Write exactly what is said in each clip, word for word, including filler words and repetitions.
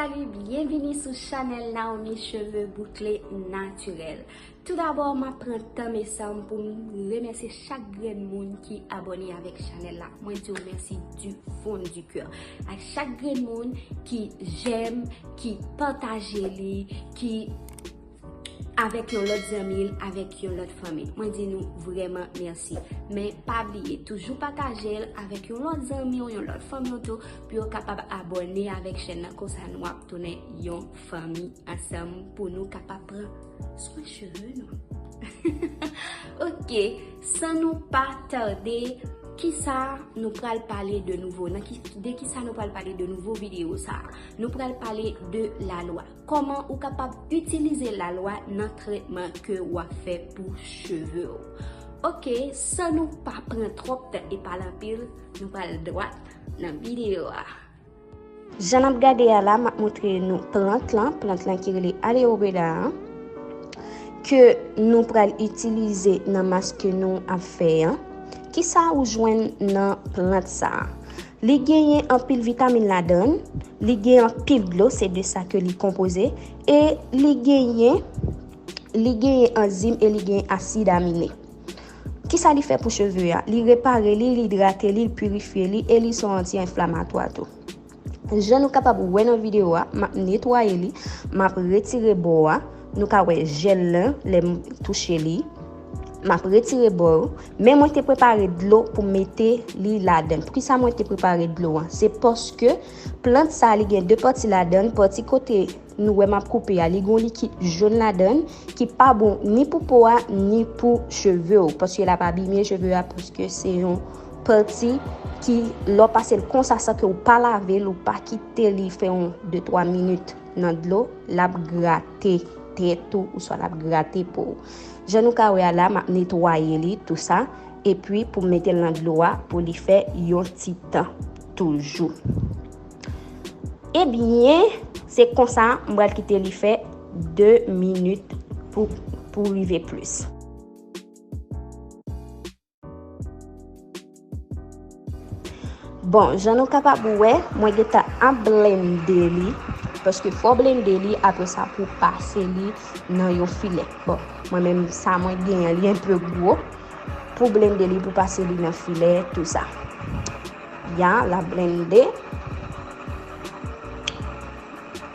Salut, byenvini sou chanèl Naomi Cheveux Bouclés Naturels. Toudabò, m ap pran tan, mesam, pou m remèsye chak grenn moun ki abòne avèk chanèl la. Mwen di w mèsi du fond du cœur. Ak chak grenn moun ki j'aime, ki pataje li, ki avèk yon lòt zanmi l, avèk yon lòt fanmi l. Mwen di nou vrèman mèsi. Men pa bliye, toujou pataje l avèk yon lòt zanmi w, yon lòt fanmi w tou, pou yo kapab abòne avèk chèn nan. Konsa nou ap tounen yon fanmi ansanm pou nou kapab pran swen cheve nou. Ok, san nou pa tande, kisa nou pral pale de nouvo? Nan ki, de kisa nou pral pale de nouvo videyo sa a? Nou pral pale de lalwa. Kòman ou kapab itilize lalwa nan tretman ke w ap fè pou cheve w? Ok, san nou pa pran twòp tan e pale anpil, nou pral dwat nan videyo a. Jan n ap gade a la, m ap montre nou plant lan, plant lan ki rele aloe vera an, ke nou pral itilize nan mask ke nou ap fè an. Kisa ou jwenn nan plant sa a? Li genyen anpil vitamin ladan l, li gen anpil dlo, se de sa ke li konpoze, e li genyen, li genyen anzim e li genyen asid amine. Kisa li fè pou cheve a? Li repare li, li idrate li, li pirifye li, e li se yon anti-enflamatwa tou. Jan nou kapab wè nan videyo a, m ap netwaye li, m ap retire bò a. Nou ka wè jèl lan, lè m touche li, m ap retire bò yo. Men mwen te prepare dlo pou mete li ladan l. Poukisa mwen te prepare dlo a? Se paske plant sa a, li gen de pati ladan l, pati kote nou wè m ap koupe a, li gen yon likid jòn ladan l ki pa bon ni pou po a, ni pou cheve w, paske l ap abime cheve a, paske se yon pati ki, lè w pase l konsa san ke w pa lave l, ou pa kite li fè yon de twa minit nan dlo, l ap grate tèt ou, oswa l ap grate po w. Jan nou ka wè a la, m ap netwaye li, tou sa, epi pou m mete l nan dlo a, pou li fè yon ti tan toujou. Ebyen, se konsa, m pral kite li fè de minit pou, pou rive plis. Bon, jan nou kapab wè, mwen gentan ap blende li, paske fò w blende li, apre sa pou w pase li nan yon filè. Bon, mwen menm sa mwen genyen, li enpe gwo, pou blende li, pou pase li nan filè, tou sa. Ya, l ap blende.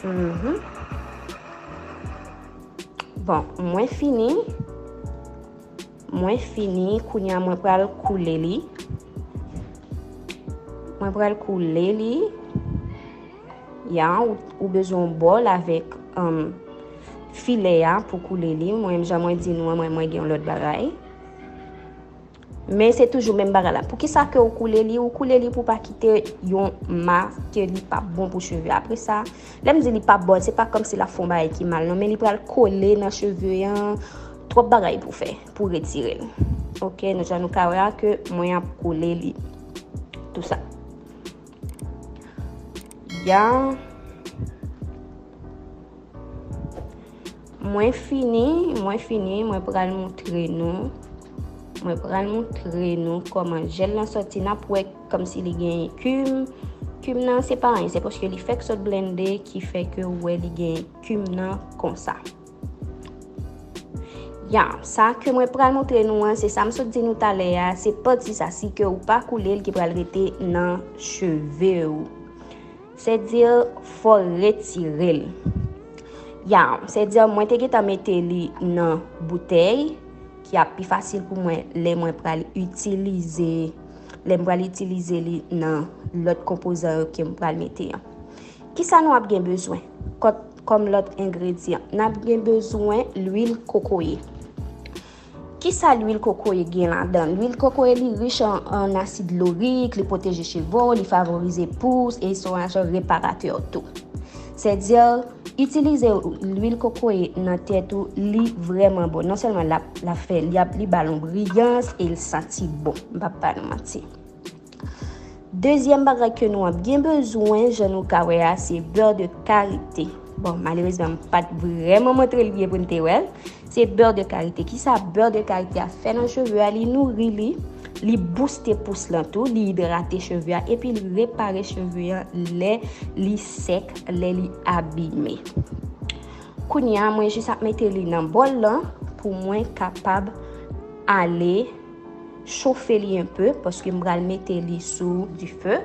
Mhm. Bon, mwen fini. Mwen fini, kounye a mwen pral koule li. Mwen pral koule li. Ya, ou, ou bezwen yon bòl avèk, um, filè a pou koule li. Mwen, jan mwen di nou an, mwen, mwen gen yon lòt bagay. Men se toujou menm bagay la. Poukisa ke ou koule li? Ou koule li pou pa kite yon ma ke li p ap bon pou cheve. Apre sa, lè m di li p ap bon, se pa kòmsi l ap fè yon bagay ki mal, non, men li pral kole nan cheve an. Twòp bagay pou fè, pou retire l. Ok, nou jan nou ka wè a ke mwen ap koule li. Tou sa. Ya. Mwen fini, mwen fini, mwen pral montre nou. Mwen pral montre nou kòman jèl lan sòti. N ap wè kòmsi li gen kim. Kim nan se pa anyen, se paske li fèk sot blende ki fè ke w wè li gen kim nan konsa. Ya, sa ke mwen pral montre nou an, se sa m sot di nou talè a, se pati sa si ke ou pa koule l ki pral rete nan cheve w. Sèdi fò retire l. Ya, sèdi mwen te gentan mete li nan boutèy ki ap pi fasil pou mwen lè mwen pral itilize, lè m pral itilize li nan lòt konpozan yo ke m pral mete an. Kisa nou ap gen bezwen kòt, kòm lòt engredyan? N ap gen bezwen lwil kokoye. Kisa lwil kokoye gen ladan? Lwil kokoye li rich an, an asid lorik, li pwoteje cheve w, li favorize pous e se yon ajan reparatè tou. Sèdi, itilize lwil kokoye nan tèt ou, li vrèman bon. Non sèlman l ap, l ap fè, li ap, li ba l yon briyans e l santi bon. M p ap ba nou manti. Dezyèm bagay ke nou ap gen bezwen, jan nou ka wè a, se bè de karite. Bon, malerezman, m pa t vrèman montre l byen pou n te wè l. Se bè de karite. Kisa bè de karite a fè nan cheve a? Li nouri li. Li booste pous lan tou, li idrate cheve a, epi li repare cheve an lè li sèk, lè li abime. Kounye a, mwen jis ap mete li nan bòl lan pou mwen kapab ale chofe li enpe, paske m pral mete li sou dife.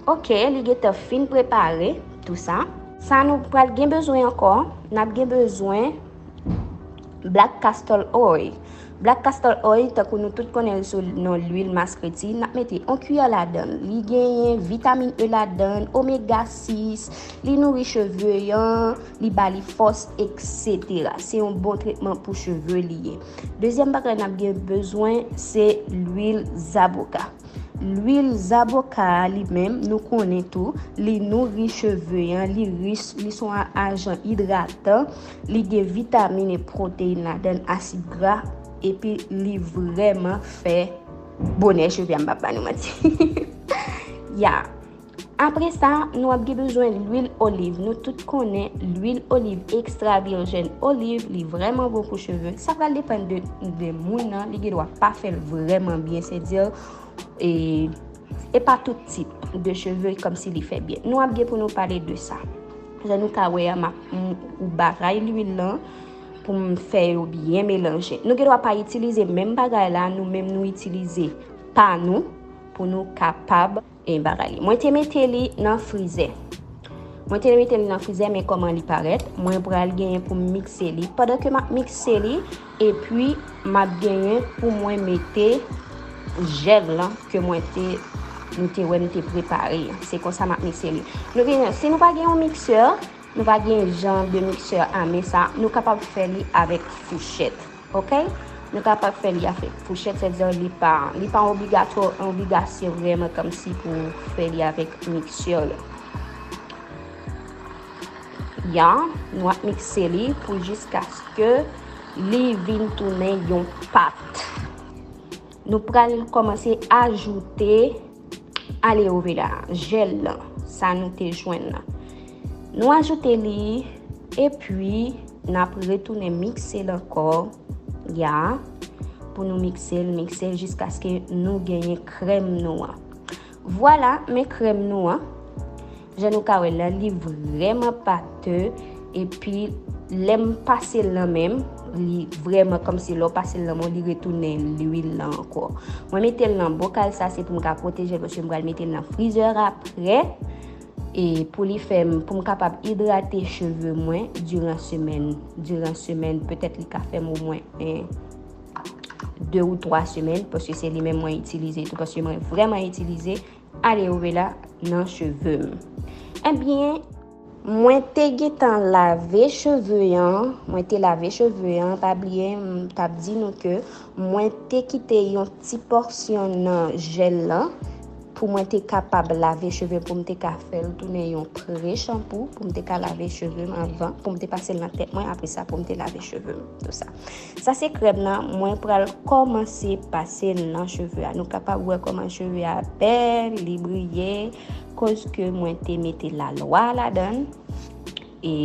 Ok, li gentan fin prepare tou sa. Sa nou pral gen bezwen ankò, n ap gen bezwen black castor oil. Black castor oil, tankou nou tout konnen l sou non lwil maskreti, n ap mete yon kiyè ladan l. Li genyen vitamin E ladan l, omega sis, li nouri cheve an, li ba li fòs, etsetera. Se yon bon tretman pou cheve li ye. Dezyèm bagay n ap gen bezwen, se lwil zaboka. Lwil zaboka a li menm, nou konnen tou, li nouri cheve an, li rich, li se yon ajan idratan, li gen vitamin e pwoteyin ladan l, asid gra, epi li vrèman fè bonè cheve a, m p ap ba nou manti. Ya. Apre sa, nou ap gen bezwen lwil oliv. Nou tout konnen lwil oliv ekstra vijèn oliv, li vrèman bon pou cheve. Sa pral depann de, de moun nan, li gen dwa pa fè l vrèman byen, se di, e, e pa tout tip de cheve kòmsi li fè byen. Nou ap gen pou nou pale de sa. Jan nou ka wè a, m ap, m, ou bagay lwil lan pou m fè yo byen melanje. Nou gen dwa pa itilize menm bagay la, nou menm nou itilize pa nou pou nou kapab e bagay li. Mwen te mete li nan frizè. Mwen te mete li nan frizè, men kòman li parèt, mwen pral genyen pou m mikse li. Pandan ke m ap mikse li, epi m ap genyen pou mwen mete jèl lan ke mwen te, nou te wè m te prepare. Se konsa m ap mikse li. Nou genyen, si nou pa gen yon miksè, nou pa gen jan de miksè a men sa, nou kapab fè li avèk fouchèt. Ok? Nou kapab fè li avèk fouchèt, sètadi li pa, li pa obligatwa, obligasyon vrèman kòmsi pou fè li avèk miksè la. Ya, nou ap mikse li pou jiskaske li vin tounen yon pat. Nou pral kòmanse ajoute aloe vera, jèl lan, sa nou te jwenn nan. Nou ajoute li, epi n ap retounen mikse l ankò, ya, pou nou mikse l, mikse l jiskaske nou genyen krèm nou an. Vwala, men krèm nou an. Jan nou ka wè la, li vrèman pate, epi lè m pase l nan men m, li vrèman kòmsi lè w pase l nan men w, li retounen lwil lan ankò. Mwen mete l nan bokal sa, se pou m ka pwoteje l, paske m pral mete l nan frizè apre. E pou li fè m, pou m kapab idrate cheve mwen diran semèn. Diran semèn, petèt li ka fè m omwen, en, de ou twa semèn, paske se li menm mwen itilize tou, paske mwen vrèman itilize aloe vera nan cheve m. Ebyen, mwen te gentan lave cheve an, mwen te lave cheve an, pa bliye, m t ap di nou ke mwen te kite yon ti pòsyon nan jèl lan pou mwen te kapab lave cheve m, pou m te ka fè l tounen yon pre-shampoo, pou m te ka lave cheve m anvan, pou m te pase l nan tèt mwen, apre sa pou m te lave cheve m, tou sa. Sa se krèm nan, mwen pral kòmanse pase l nan cheve a. Nou kapab wè kòman cheve a bèl, li briye, koz ke mwen te mete lalwa ladan l. E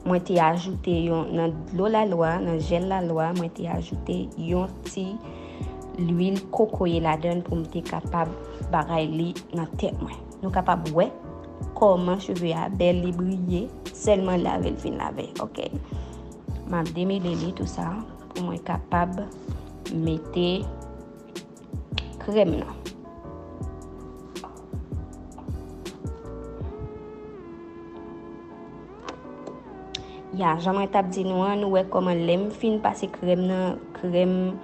mwen te ajoute yon, nan dlo lalwa, nan jèl lalwa, mwen te ajoute yon ti lwil kokoye ladan l pou m te kapab bagay li nan tèt mwen. Nou kapab wè kòman cheve a bèl, li briye, sèlman lave l fin lave, ok? M ap demele li tou sa pou mwen kapab mete krèm nan. Ya, jan mwen t ap di nou an, nou wè kòman lè m fin pase krèm nan, krèm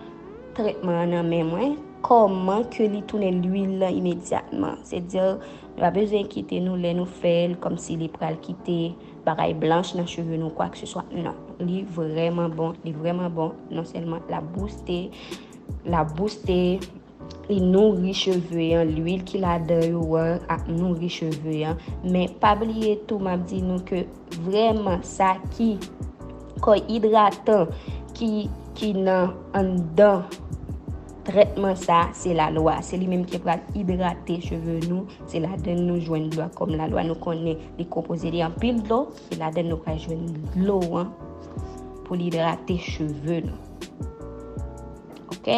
tretman an nan men mwen, kòman ke li tounen lwil lan imedyatman. Se di, nou pa bezwen enkyete nou lè nou fè l, kòmsi li pral kite bagay blanch nan cheve nou, kwakeseswa. Non, li vrèman bon, li vrèman bon. Non sèlman l ap booste, l ap booste, li nouri cheve an, lwil ki ladan yo an ap nouri cheve an. Men pa bliye tou, m ap di nou ke vrèman sa ki kò idratan ki, ki nan anndan tretman sa, se lalwa. Se li menm ki pral idrate cheve nou. Se ladan nou jwenn dlo a kòm lalwa. Nou konnen li konpoze de anpil dlo. Se ladan nou pral jwenn dlo an pou l idrate cheve nou. Ok?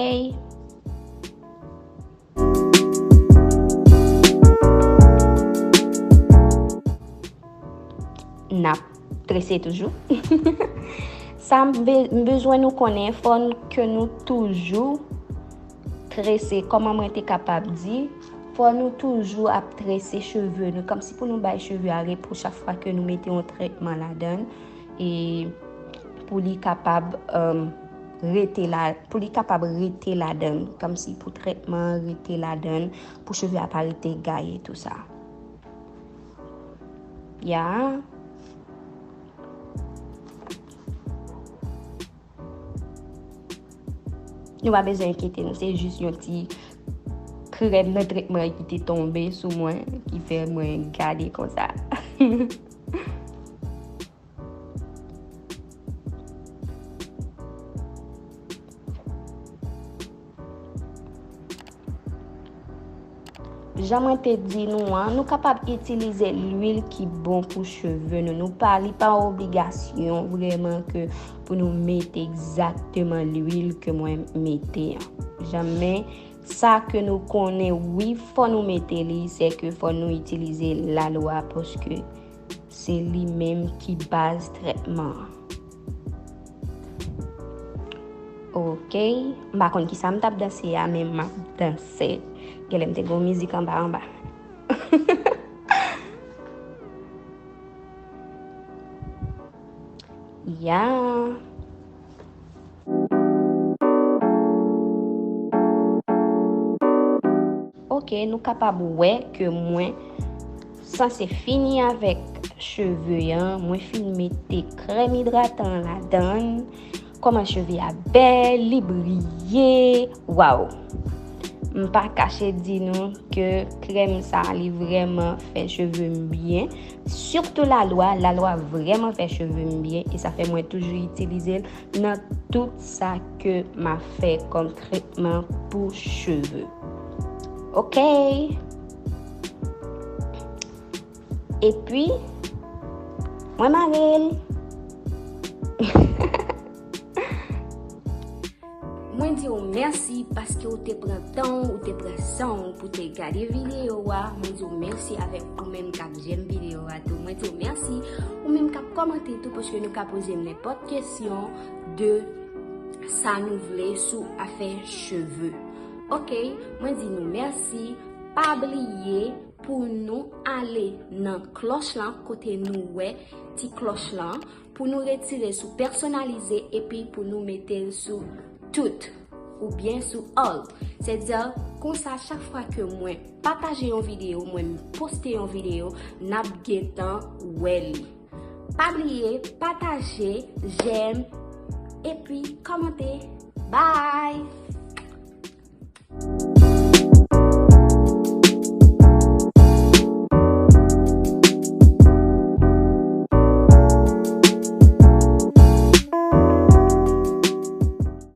N ap trese toujou. Sa m be- m bezwen nou konnen, fò n- ke nou toujou trese. Kòman mwen te kapab di, fò nou toujou ap trese cheve nou, kòmsi pou nou bay cheve a repo chak fwa ke nou mete yon tretman ladan l, e pou li kapab, um, rete la, pou li kapab rete ladan l, kòmsi pou tretman an rete ladan l, pou cheve a pa rete gaye, tou sa. Ya. Nou pa bezwen enkyete nou, se jis yon ti krèm nan tretman ki te tonbe sou mwen, ki fè mwen gade konsa. Jan mwen te di nou an, nou kapab itilize lwil ki bon pou cheve nou. Nou pa, li pa obligasyon vrèman ke pou nou mete egzakteman lwil ke mwen mete an. Jan men sa ke nou konnen, wi, fò nou mete li, se ke fò nou itilize lalwa, paske se li menm ki baz tretman an. Ok, m pa konn kisa m t ap danse a, men m ap danse. Genlè m te gen yon mizik anba, anba. Ya. Ok, nou kapab wè ke mwen sanse fini avèk cheve an. Mwen fin mete krèm idratan an ladan l. Kòman cheve a bèl, li briye. Waw! M pa kache di nou ke krèm sa a, li vrèman fè cheve m byen. Sitou lalwa, lalwa vrèman fè cheve m byen e sa fè mwen toujou itilize l nan tout sa ke m ap fè kòm tretman pou cheve. Ok. Epi, mwen mare l. Mwen di w mèsi paske w te pran tan w, ou te pran san w pou te gade videyo a. Mwen di w mèsi avèk ou menm k ap jèm videyo a tou. Mwen di w mèsi ou menm k ap kòmante tou, paske nou ka poze m nenpòt kesyon de sa nou vle sou afè cheve. Ok, mwen di nou mèsi. Pa bliye pou nou ale nan klòch lan, kote nou wè ti klòch lan, pou nou retire sou pèsonalize epi pou nou mete l sou tout oubyen sou all. Sètadi, konsa, chak fwa ke mwen pataje yon videyo, mwen poste yon videyo, n ap gentan wè li. Pa bliye pataje, jèm, epi kòmante. Bye!